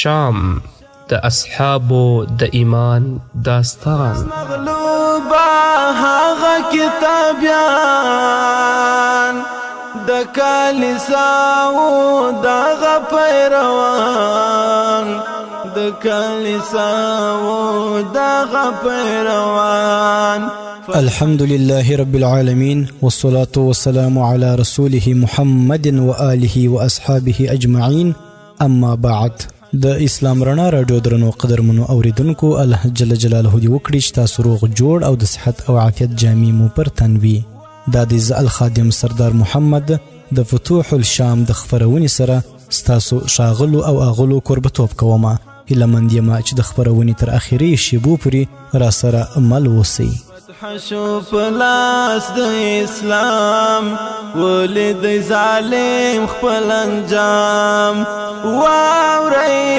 الشام د اصحابو د ایمان داستان. مغلوبه هغه کتابیان د کلیساو دغه پیروان، د کلیساو دغه پیروان. الحمد لله رب العالمين، والصلاة والسلام على رسوله محمد وآله وأصحابه أجمعين، اما بعد. د اسلام رڼا راډیو درنو قدرمنو اوریدونکو، الله جل جلاله دې وکړي چې تاسو روغ جوړ او د صحت او عافیت جامې مو پر تن وي. دا د زه الخادم سردار محمد د فتوح الشام د خپرونې سره ستاسو ښاغلو او اغلو کوربتوب کوم. هیله مند یم چې د خپرونې تر اخري شیبو پورې را سره مل اوسئ. شو په لاس د اسلام، ولید ظالم خپل انجام. واورئ